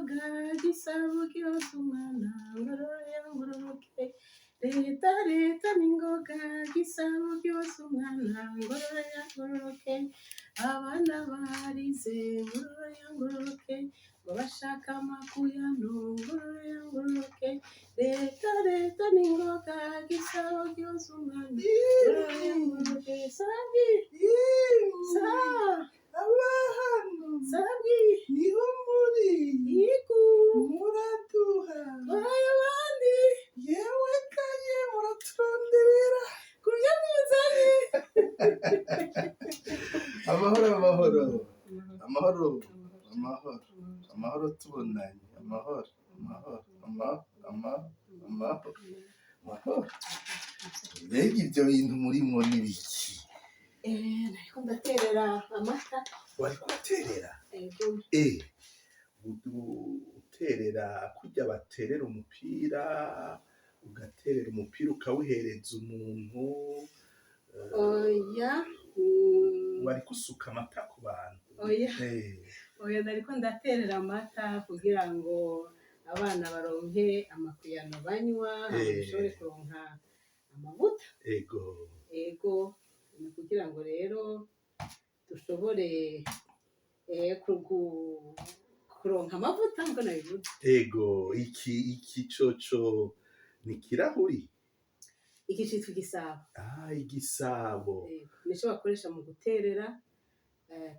Ningoga gisabo gihoza umwana, ngororo ya ngororoke. Leta leta ningoga gisabo gihoza umwana, ngororo ya ngororoke. Abana barize, ngororo ya ngororoke, ngo bashaka amakuyano, ngororo ya ngororoke. Leta leta ningoga gisabo gihoza umwana, ngororo ya ngororoke. Sabi sa. Aba hano. Sabi. Niho muri. Yigu. Muraduha. Twaye abandi. Yewe kaye, muraturonderera. Kubyo muzanye. Amahoro, amahoro, amahoro, amahoro, amahoro, tubonanye amahoro, amahoro, amahoro, amahoro, amahoro, amahoro. Mbega ibyo bintu murimwo ni biki? Nariko ndaterera amata. Wari kubaterera? Ego. Uterera kurya baterera umupira, ugaterera umupira ukawuhereza umuntu? Oya. Wari gusuka amata ku bantu? Oya. Oya, nariko ndaterera amata kugira ngo abana baronke amakuyano banywa, hama dushobore kuronka amavuta. Ego, ni kugira ngo rero dushobore kuronka amavuta nko nabivuze. Ego, iki coco ni kirahuri? Iki citwa igisabo. Ah, igisabo. Ego, nico bakoresha mu guterera,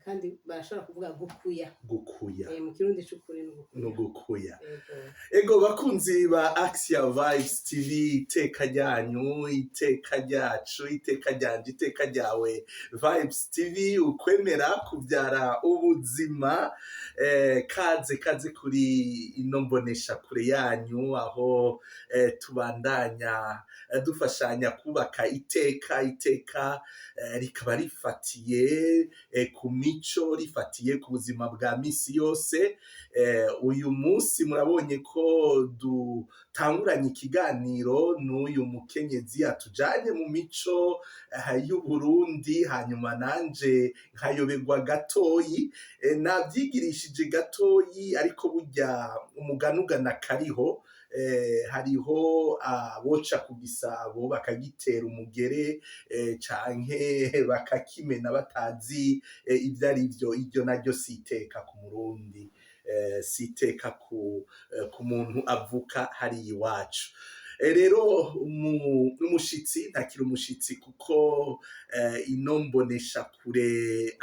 kandi barashobora kuvuga gukuya. Gukuya. Mu Kirundi c'ukuri ni ugukuya. No gukuya. Ego. Ego, bakunzi ba Axia Vibes TV, iteka ryanyu, iteka ryacu, iteka ryanje, iteka ryawe, Vibes TV, ukwemera kubyara ubuzima. Kaze kaze kuri ino mbonesha kure yanyu, aho tubandanya dufashanya kubaka iteka, iteka rikaba rifatiye ku mico, rifatiye ku buzima bwa misi yose. Uyu munsi murabonye ko dutanguranye ikiganiro n'uyu mukenyezi atujanye mu mico y'Uburundi, hanyuma nanje nkayoberwa gatoyi. Navyigirishije gatoyi, ariko burya umugani ugana kariho. Hariho aboca ku gisabo bakagitera umugere, canke bakakimena batazi ivyo ari vyo. Iryo naryo si iteka ku Murundi, si iteka ku muntu avuka hariya iwacu. Rero umushitsi ntakiri umushitsi, kuko ino mboneshakure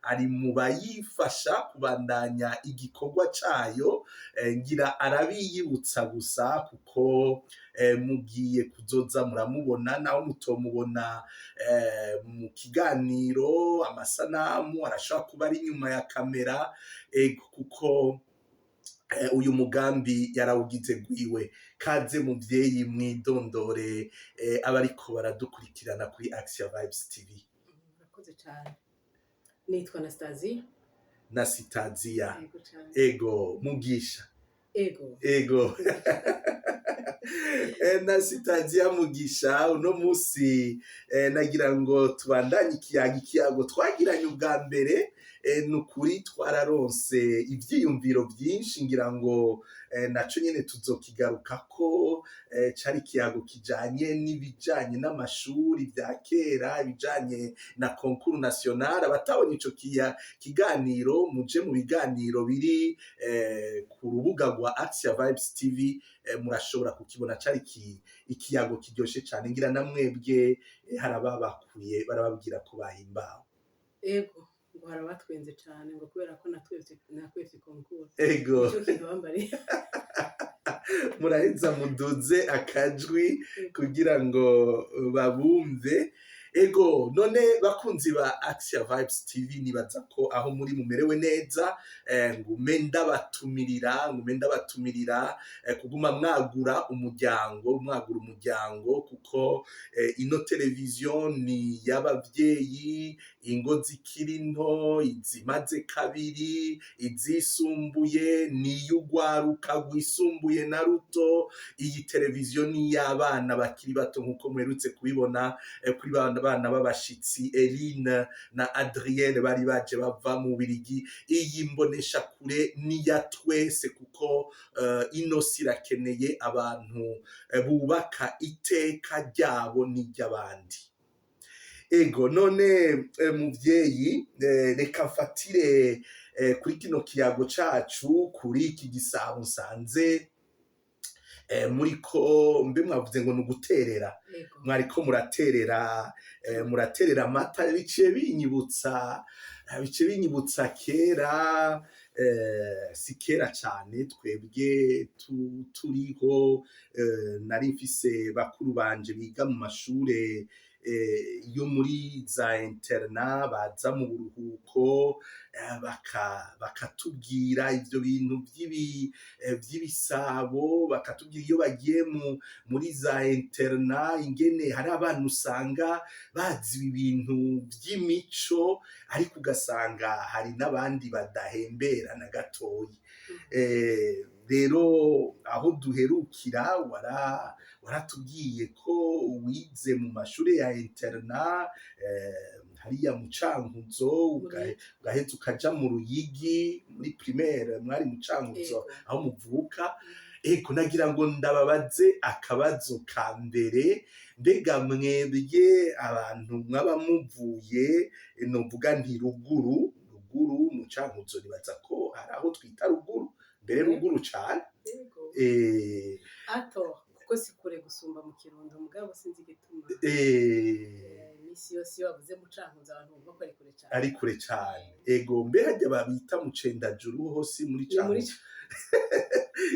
ari mu bayifasha kubandanya igikorwa cayo. Ngira arabiyibutsa gusa, kuko mugiye kuzoza muramubona, naho mutomubona mu kiganiro amasanamu, arashobora kuba ari inyuma ya kamera, kuko uyu mugambi yarawugize gwiwe. Kaze muvyeyi, mwidondore abariko baradukurikirana kuri Axia Vibes TV. Murakoze cane, nitwa Anastasia. Na Sitazia. Ego cane. Ego, Mugisha. Ego. Ego. Na Sitazia Mugisha, uno musi nagira ngo tubandanye ikiyago, ikiyago twagiranye ubwa mbere. Ni ukuri twararonse ivyiyumviro vyinshi, ngira ngo naco nyene tuzokigarukako. Cari ikiyago kijanye n'ibijanye n'amashuri vya kera, ibijanye na concours national. Abatabonye ico kiganiro, muje mu biganiro biri ku rubuga rwa Axia Vibes TV, murashobora kukibona. Cari ikiyago kiryoshe cane. Ngira na mwebwe hari ababakuye barababwira ko bahimbawe. Ego, ngo harabatwenze cane, ngo kubera ko natwevye, nakwevye concours. Ego. Ico kintu bambariye. Muraheza muduze akajwi kugira ngo babumve. Ego, none bakunzi ba Axia Vibes TV, nibaza ko aho muri mumerewe neza. Ngume ndabatumirira kuguma mwagura umuryango, mwagura umuryango, kuko ino televiziyo ni y'abavyeyi. ingo zikiri nto, izimaze kabiri, izisumbuye, n'iy'urwaruka rwisumbuye na ruto. Iyi televiziyo ni iy'abana bakiri bato nk'uko muherutse kubibona kuri bana b'abashitsi Eline na Adrienne bari baje bava mu Bubirigi. Iyi mboneshakure ni iya twese kuko ino si irakeneye abantu bubaka iteka ryabo n'iry'abandi. Ego, none muvyeyi, reka mfatire kuri kino kiyago cacu, kuri iki gisabo nsanze muriko, mbe mwavuze ngo ni uguterera? Yego. Mwariko muraterera, muraterera amata, biciye binyibutsa kera, si kera cane, twebwe turiho, nari mfise bakuru banje biga mu mashure yo muri za internat, baza mu buruhuko, bakatubwira ivyo bintu vy'ibisabo, bakatubwira iyo bagiye muri za internat ingene hari abana usanga bazi ibi bintu vy'imico, ariko ugasanga hari n'abandi badahembera na gatoyi. Rero aho duherukira waratubwiye ko wize mu mashure ya internat hariya mu Cankuzo, ugaheza ukaja mu Ruyigi muri primaire, mwari mu Cankuzo aho muvuka. Ego, nagira ngo ndababaze akabazo ka mbere: mbega mwebwe abantu mwaba muvuye, novuga nti ruguru, ruguru mu Cankuzo, nibaza ko hari aho twita ruguru mbere, ruguru cane? Yego. Ato kuko si kure gusumba mu Kirundo, mugabo sinzi igituma imisi yose iyo bavuze mu Cankuzo abantu bumva ko ari kure cane. Ari kure cane, ego. Mbe harya babita mu Cendajuru hose muri Ni muri Cankuzo?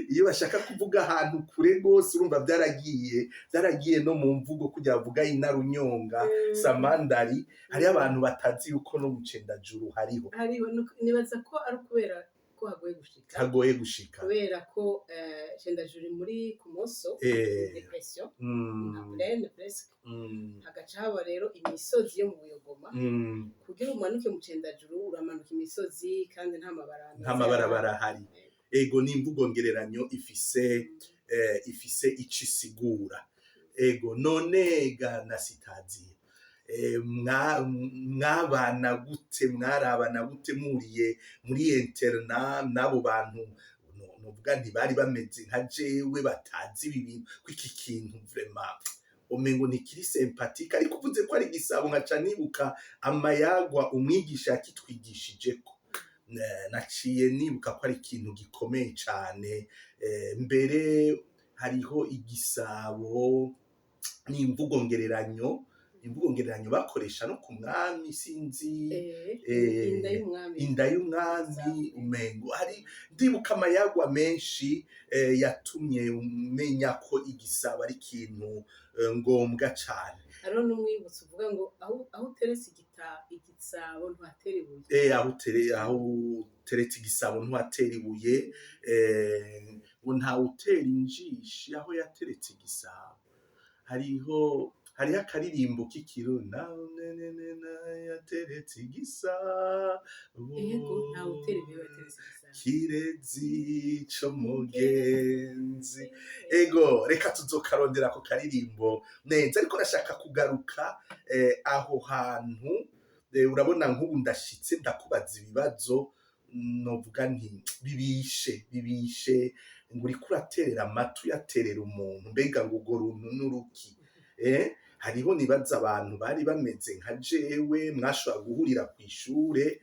Iyo bashaka kuvuga ahantu kure rwose, urumva byaragiye no mu mvugo, kugira bavuga Inarunyonga, Samandari. Hariho abantu batazi yuko no mu Cendajuru hariho. Hariho, nibaza ko ari ukubera ko hagoye gushika. Hagoye gushika. Kubera ko Cendajuru muri Kumoso, dépression, nka plaine presque, hagaca haba rero imisozi yo mu Buyogoma. Kugira umanuke mu Cendajuru uramanuka imisozi kandi nta mabarabara. Nta mabarabara ahari. Ego, ni imvugo ngereranyo ifise ico isigura. Ego, none ga na sitaziye, mwabana gute, mwarabana gute muriye muri internat n'abo bantu novuga ntibari bameze nka jewe, batazi ibi bintu, ko iki kintu vraiment umengo ntikiri sympathique? Ariko uvuze ko ari igisabo, nkaca nibuka amayagwa umwigisha yakitwigishijeko. Naciye nibuka ko ari ikintu gikomeye cane. Mbere hariho igisabo n'imvugo ngereranyo, imvugo ngereranyo bakoresha no ku mwami, sinzi. Inda y'umwami. Inda y'umwami, umengo hari, ndibuka amayagwa menshi yatumye umenya ko igisabo ari ikintu ngombwa cane. Hariho n'umwibutso uvuga ngo aho uteretse igisabo ntuhatera ibuye. Aho uteretse igisabo ntuhatera ibuye, ngo ntawutera injishi aho yateretse igisabo. Hariho akaririmbo k'ikirundi yateretse igisabo. Yego, ntawutera ibuye yateretse igisabo. Kirezi c'umugenzi. Ego, reka tuzokarondera ako karirimbo neza, ariko nashaka kugaruka aho hantu. Urabona nk'ubu ndashitse ndakubaza ibibazo, novuga nti bibishe bibishe, ngo uriko uraterera amata uyaterera umuntu, mbega ngo urwo runtu n'uruki? Hariho nibaza abantu bari bameze nka jewe, mwashobora guhurira kw'ishure,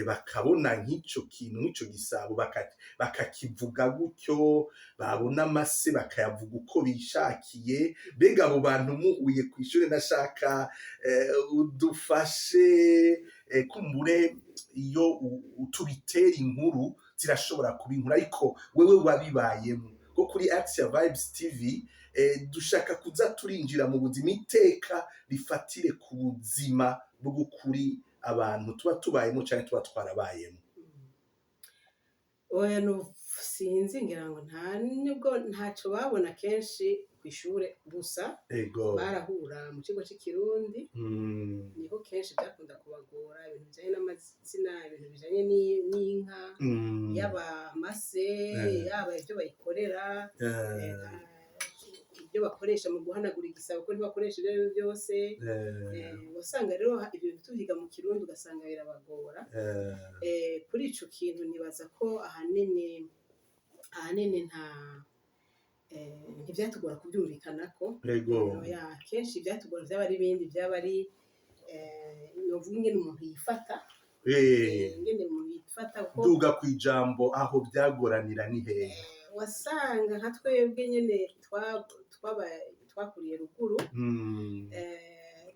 bakabona nk'ico kintu, nk'ico gisabo, bakakivuga gutyo, babona amase bakayavuga uko bishakiye. Mbega abo bantu muhuye kw'ishure, nashaka udufashe, kumbure iyo tubitera inkuru zirashobora kuba inkuru, ariko wewe wabibayemo ko kuri Axia Vibes TV, dushaka kuza turinjira mu buzima, iteka rifatire ku buzima bw'ukuri abantu tuba tubayemo canke tuba twarabayemo. Oya, no sinzi, ngira ngo nta nibwo ntaco babona kenshi. Kw'ishure gusa barahura mu kigo c'Ikirundi, niho kenshi byakunda kubagora ibintu bijanye n'amazina, ibintu bijanye n'inka, yaba amase, yaba ibyo bayikorera, ibyo bakoresha mu guhanagura igisabo, ko ntibakoresha ibyo aribyo byose. Wasanga rero ibyo bintu tuvyiga mu Kirundi, ugasanga birabagora. Kuri ico kintu nibaza ko ahanini nta ntivyatugora kuvyumvikanako. Oya, kenshi ivyatugora vyaba ari ibindi, vyaba ari novuga ingene umuntu yifata, ingene umuntu yifata kuko Duga kwijambo, aho byagoranira ni hehe? Wasanga nka twebwe nyene twakuriye ruguru,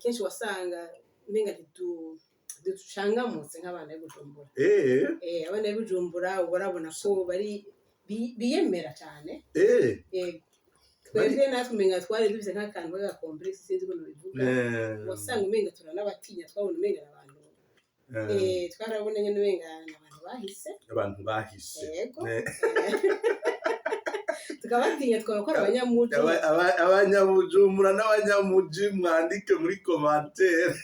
kenshi wasanga umenga ntiducangamutse nk'abana b'i Bujumbura. Abana b'i Bujumbura uba urabona ko bari biyemera cane. Twebwe natwe umenga twari dufise nk'akantu k'aga complexe, sinzi ukuntu bivuga. Wasanga umenga turanabatinya, twabona umenga ni abantu twarabona nyene umenga ni abantu bahise. Abantu bahise. Yego. Tukabatinya, twaba ko ari abanyamuji. Abanyabujumbura n'abanyamuji mwandike muri commentaire.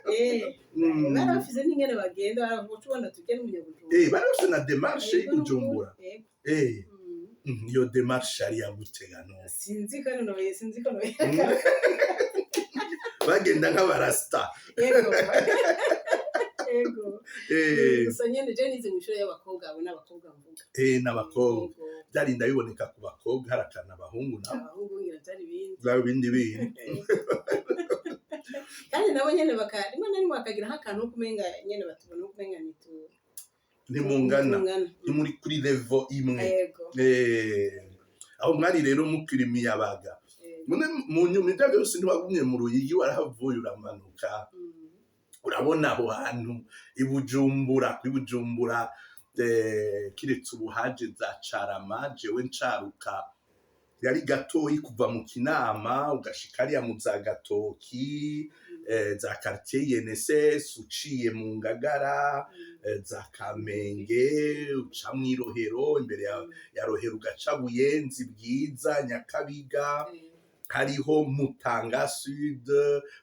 Bari bafise n'ingene bagenda, baravuga ubona tujya n'umunyabujumbura. Bari bafise na démarche Yego, y'Ibujumbura. Yego. Iyo démarche yari yagutega no? Sinzi ko noye. Bagenda nk'abarasta. Yego. Gusa nyene je nize mw'ishure y'abakobwa, abo n'abakobwa mvuga. N'abakobwa. Yego. Byarinda biboneka ku bakobwa, hari akantu abahungu nabo. Abahungu ngira vyari ibindi. Byaba ibindi bindi. Kandi nabo nyene baka rimwe na rimwe bakagira nk'akantu ko kumenga nyene batubona ko kumenga nitu Ntimungana. Ntitungana. Ntimuri kuri level imwe. Yego. Aho mwari rero mukiri imiyabaga. Yego. Mune mu nyuma ibyo byose ntiwagumye mu Ruyigi, warahavuye uramanuka. Urabona aho hantu i Bujumbura, kuri Bujumbura, kiretse ubu haje za Carama, jewe ncaruka yari gatoyi kuva mu Kinama ugashika hariya mu za Gatoki, za quartier INSS, uciye mu Ngagara, za Kamenge, uca mw'irohero imbere ya Rohero, ugaca Buyenzi, Bwiza, Nyakabiga, hariho Mutanga Sud,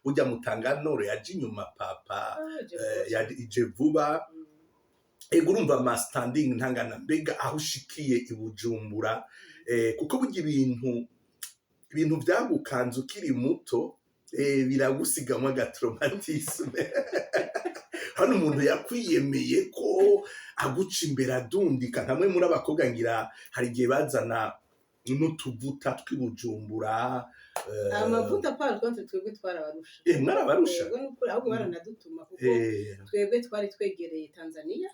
burya Mutanga Nord yaje inyuma papa, yaje vuba. Ego, urumva ama standing ntangana. Mbega aho ushikiye i Bujumbura, kuko burya ibintu byagukanze ukiri muto, biragusigamwo aga traumatisme. Hano umuntu yakwiyemeye ko aguca imbere adundika, nkamwe muri abakobwa ngira hari igihe bazana n'utuvuta tw'i Bujumbura. Amavuta par contre twebwe twarabarusha. Mwarabarusha? Yego, nukuri, ahubwo baranadutuma kuko twebwe twari twegereye Tanzania,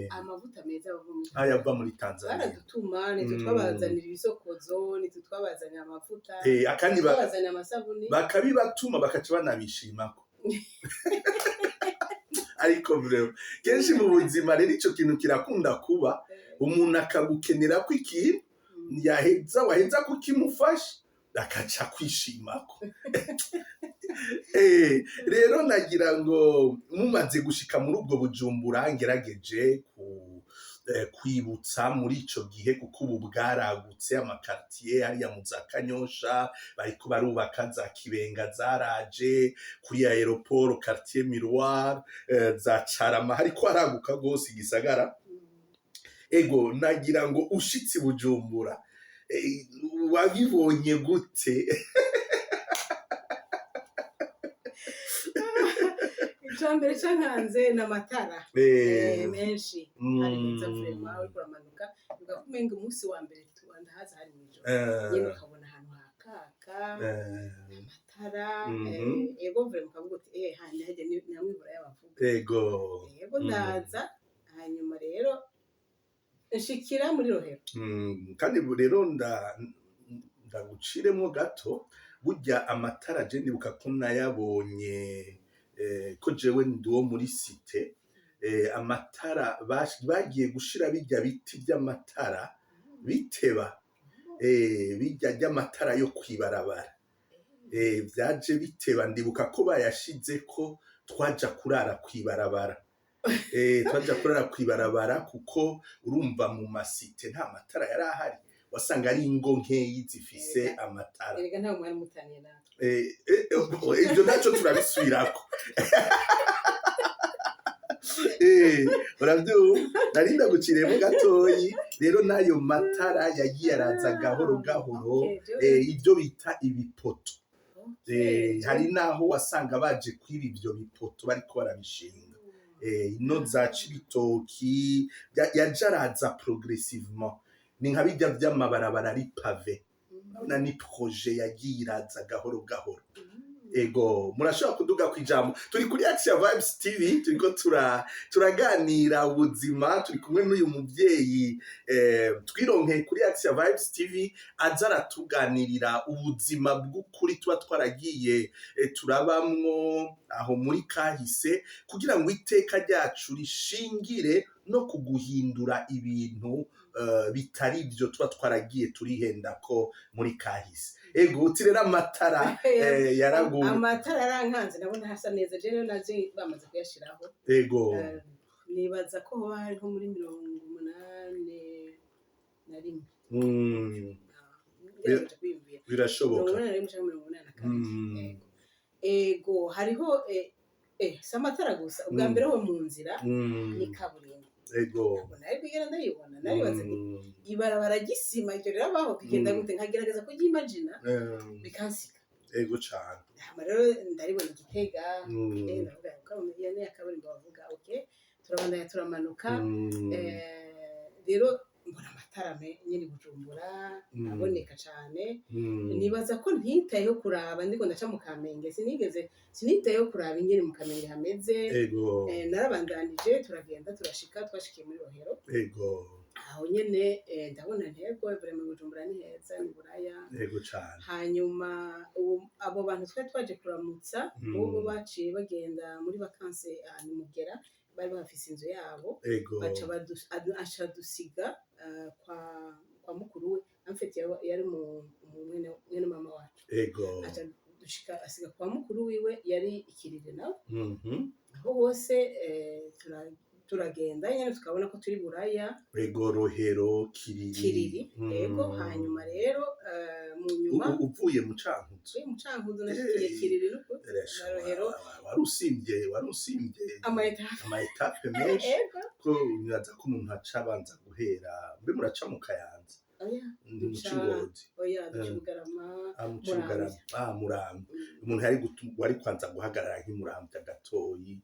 amavuta meza ava muri ayava muri Tanzania. Baradutuma, nitwe twabazanira ibisokozo, nitwe twabazanira amavuta, akandi twabazanira amasabuni. Bakabibatuma bakaca banabishimako. Ariko vraiment kenshi mu buzima rero ico kintu kirakunda kuba, umuntu akagukenera ko ikintu, yaheza waheza kukimufasha akaca kwishimako. Rero nagira ngo mumaze gushika muri ubwo Bujumbura, ngerageje ku kwibutsa muri ico gihe, kuko ubu bwaragutse, ama quartier hariya mu za Kanyosha bariko barubaka, za Kibenga zaraje, kuri aéroport quartier Miroir, za Carama, hariko haraguka gose igisagara. Ego, nagira ngo ushitse i Bujumbura, wabibonye gute? Icambere cankanze ni amatara menshi hari heza vraiment. Uriko uramanuka ugakumenga umunsi wa mbere ndahaza hari mw'ijoro nyene, ukabona ahantu hakaka amatara. Ego, vraiment ukavuga uti handi hajya ni namwe ibura y'abavuga. Ego, ndaza hanyuma rero nshikira muri Rohero. Kandi ubu rero ndaguciremwo gato, burya amatara je ndibuka ko nayabonye, ko jewe ndi uwo muri cité, amatara bagiye gushira bijya biti by'amatara biteba, bijya ry'amatara yo kwibarabara, vyaje biteba. Ndibuka ko bayashizeko twaja kurara kwibarabara, twaja kurara kwibarabara kuko urumva mu ma cité nta matara yari ahari. Wasanga ari ingo nkeyi zifise Erega. amatara. Erega ntawe mwari mutaniye natwe. Ibyo ntacyo turabisubirako. Urabyumva, nari ndaguciriyemo gatoyi. Rero n'ayo matara yagiye araza gahoro gahoro, Okay, jewe- ibyo bita ibipoto. Hari n'aho wasanga baje kwiba ibyo bipoto bariko barabishinga. Ino za Cibitoki yaje araza progressivement. Ni nka bijya vy'amabarabara ari pavé, urabona, ni projet yagiye iraza gahoro gahoro. Ego, murashobora kuduga ku ijambo. Turi kuri Action Vibes TV, turiko turaganira ubuzima. Turi kumwe n'uyu muvyeyi twironkeye kuri Action Vibes TV, aza aratuganirira ubuzima bw'ukuri tuba twaragiye turabamwo aho muri kahise, kugira ngo iteka ryacu rishingire no kuguhindura ibintu bitari byo tuba twaragiye turihenda ko muri kahise. Ego, uti rero amatara yaragu Amatara yarankanze, ndabona hasa neza. Je rero naje bamaze kuyashiraho. Nibaza ko hoba hari nko muri 81. Ngerageje kwiyumvira. Birashoboka. 81 canke 82. Ego, ego, hariho si amatara gusa. Ubwa mbere ho mu nzira ni kaburimbo. Ntabwo nari bwigera ndayibona. Naribaza nti ibarabara ry'isima iryo rirabaho, bigenda gute? Nkagerageza kuryimagina, bikansiga. Ego cane. Hama rero ndaribona i Gitega. Ndavuga ko iyo ni kaburimbo bavuga. Okay, turabandanya, turamanuka. Rero mbona amatara nyene i Bujumbura aboneka cane. Nibaza ko ntitayeho kuraba ndiko ndaca mu Kamenge. Sinigeze, sinitayeho kuraba ingene mu Kamenge hameze. Narabandanije, turagenda, turashika, twashikiye muri Rohero. Aho nyene ndabona ntego vraiment Bujumbura ni heza, ni Buraya. Ego cane. Hanyuma abo bantu twari twaje kuramutsa, bobo baciye bagenda muri vacances ahantu Mugera, bari bafise inzu yabo. Baca aca dusiga kwa mukuru we, en fait yari mu mwene mama wacu. Aca dushika asiga kwa mukuru wiwe yari ikiriri nawe. Aho hose turagenda nyene tukabona ko turi Buraya. Ego, Rohero, Kiriri. Kiriri. Ego, hanyuma rero mu nyuma Uvuye mu Cankuzo? Mu Cankuzo nashikiye Kiriri n'ukuri Resha, na Rohero. Wari usimvye Ama étapes. Ama étapes menshi. Ko nibaza ko umuntu aca abanza guhera, mbe muraca mu Kayanza? Oya. Ndi mu Cingozi. Oya, duca Bugarama. Ah, mu Cibugarama, ah, Muramvya. Umuntu wari kwanza guhagarara nk'imuramvya gatoyi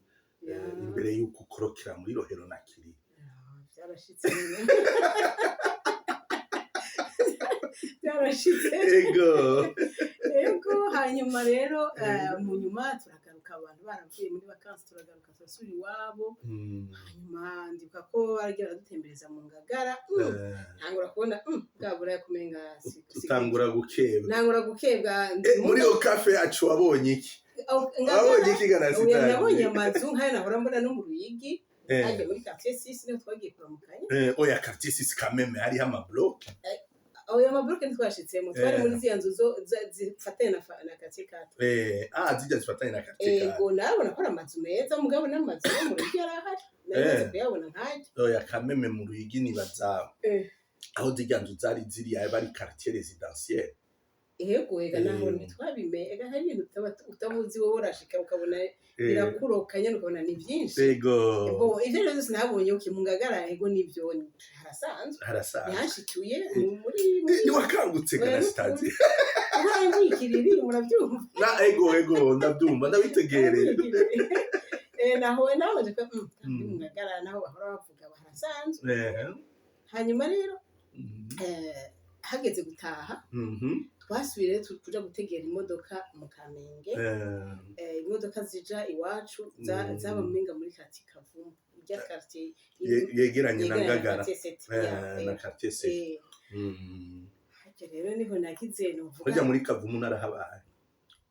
imbere y'uko ukorokera muri Rohero na Kiriri. Ah, byarashitse nyine, byarashitse. Ego, hanyuma rero mu nyuma turagaruka, abantu baravuye muri vacances, turagaruka, turasubira iwabo. Hanyuma ndibuka ko baragiye baradutembereza mu Ngagara. Ntangura kubona bwa Buraya kumenga Utangura gukebwa. Ntangura gukebwa. Muri iyo kafe yacu wabonye iki? Aho- Ngagara. Wabonye iki gana Oya, sitari? nabonye amazu nk'ayo nahora mbona no mu Ruyigi. Hagiye muri quartier 6, niho twagiye kuramukanya. Oya, quartier 6 kameme hariho ama blocs. Oya, ama blocs ntitwashitsemo, twari muri ziriya nzu zifatanye na quartier 4. Ah, zijya zifatanye na quartier 4. Ego, narabona ko ari amazu meza, mugabo n'amazu yo mu Ruyigi yari ahari, nari kuyabona nk'ayo. Oya, kameme mu Ruyigi nibaza aho zirya nzu zari ziri bari quartier résidentiel. Ego, ega naho ntitwabime. Ega hari ibintu utabuzi wowe, urashika ukabona birakuroka nyene, ukabona ni byinshi. Bo ivyo rero byose nabonye uki mu Ngagara. Ego, nivyo, harasanzwe. Harasanzwe. Ntihanshikiye muri Ntiwakangutse Oya, gana n'ukuri. sitade? Uhora ngwikiriri, murabyumva. Na ego, ndabyumva, ndabitegereye. Naho nabonye ko ndi mu Ngagara, naho bahora bavuga harasanzwe. Hanyuma rero hageze gutaha, twasubiye rero kuja gutegera imodoka mu Kamenge. Imodoka zija iwacu zaba mumenga muri quartier Kavumu, irya quartier Yegeranye na yegeranye na Ngagara. quartier 7. Na quartier 7. Harya rero niho nagize novuga. Harya muri Kavumu narahabaye.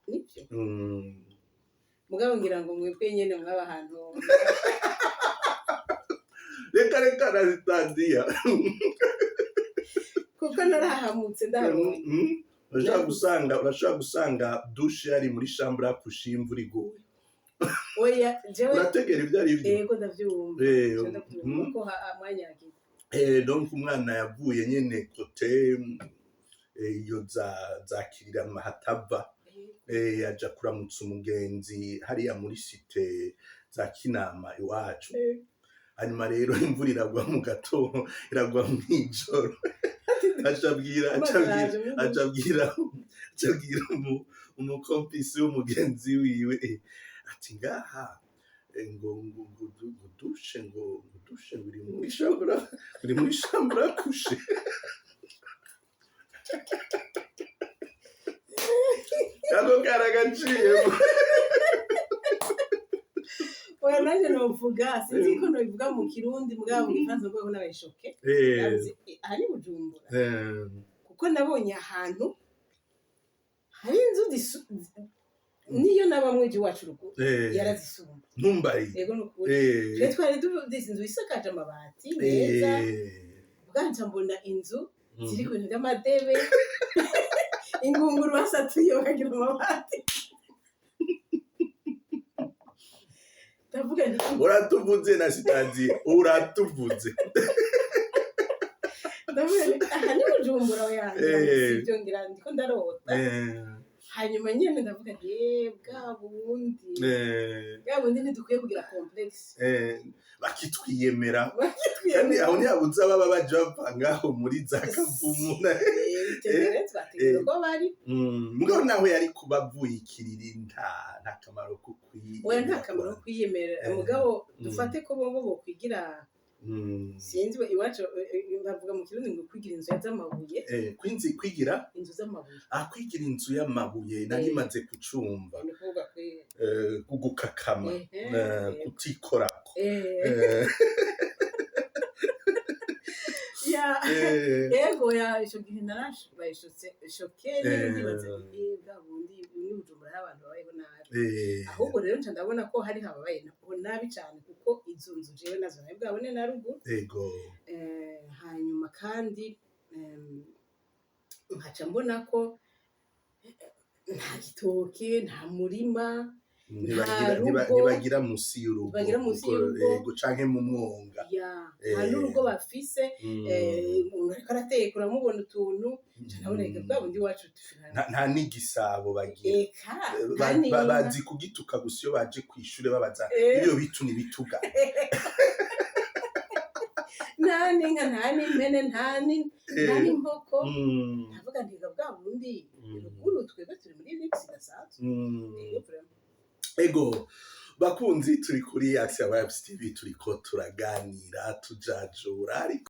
Nibyo. Mugabo ngira ngo mwebwe nyene mwaba ahantu. Reka reka na sitadiya. Kuko narahamutse, ndahabonye. Urashobora gusanga douche yari muri chambre à coucher, imvura iguye. Oya, jewe Urategera ibyo ari byo. Ego, ndavyumva. Je ndavyumva ko mwanyagiwe. Donc umwana yavuye nyene côté iyo za Kirirama hatava, aja kuramutsa umugenzi hariya muri cité za Kinama iwacu. Hanyuma rero imvura iragwa mu gato, iragwa mw'ijoro, aca abwira Amazi aca abwira araje muri aca abwira umukompisi w'umugenzi wiwe, ati ngaha ngo douche, ngo douche ngo iri muri chambre, iri muri chambre à coucher. Ako karagaciyemo. Oya, nanjye novuga, sinzi ko nobivuga mu Kirundi, mugabo mu Gifaransa mvuga ko nabaye choquée. Navuze, aha ni Bujumbura, kuko nabonye ahantu hari inzu niyo naba mwiji wacu ruguru yarazisumba. Ntumbariye. Yego, nukuri. Twe twari dufise inzu isakaje amabati meza, bwanja mbona inzu ziri ku bintu by'amadebe, ingunguru basatuye bakagira amabati. Ndavuga nti Uratuvuze na sitazi, uratuvuze. Ndavuga nti aha ni Bujumbura yanjye, sibyo, ngira ndiko ndarota. Hanyuma nyene ndavuga nti bwa bundi, bwa bundi ntidukwiye kugira complexe. Bakitwiyemera kandi aho ntihabuze ababa baje bava ngaho muri za Kavumu. Twategereza ko bari Mugabo nawe yari kuba avuye ikiriri, nta kamaro ko Oya, nta kamaro ko kwiyemera. Mugabo dufate ko bobo bokwigira, sinzi iwacu bavuga mu Kirundi ngo kwigira inzu z'amabuye. Kwinzi kwigira Inzu z'amabuye. Ah, kwigira inzu y'amabuye, nari maze kucumva. Ni ukuvuga kwi Kugukakama, kutikorako. Ya. Ego ya, ico gihe narabaye choquée nyene, ndibaza nti bwa bundi ni Bujumbura hari abantu babayeho nabi. Ahubwo rero nca ndabona ko hari hababaye nabi cane, kuko izo nzu jewe nazo nari bwabone na ruguru. Hanyuma kandi nkaca mbona ko nta gitoke, nta murima, Ntibagira nta rugo. Ntibagira musi y'urugo. Ntibagira musi kuko, y'urugo. Yego, canke mu mwonga. Ya, nta n'urugo bafise. Umuntu ariko arateka uramubona utuntu, nca ndabona reka bwa bundi iwacu Nta n'igisabo bagira. Eka, nta n'inka. Bazi kugituka gusa iyo baje kw'ishure babaza ibyo bitu n'ibituga. Nta n'inka, nta n'impene, nta n'inkoko. Ndavuga nti bwa bundi ruguru twebwe turi muri luxe idasanzwe. Ego, vraiment. Ego, bakunzi, turi kuri Action Vibes TV, turiko turaganira, tujajura ariko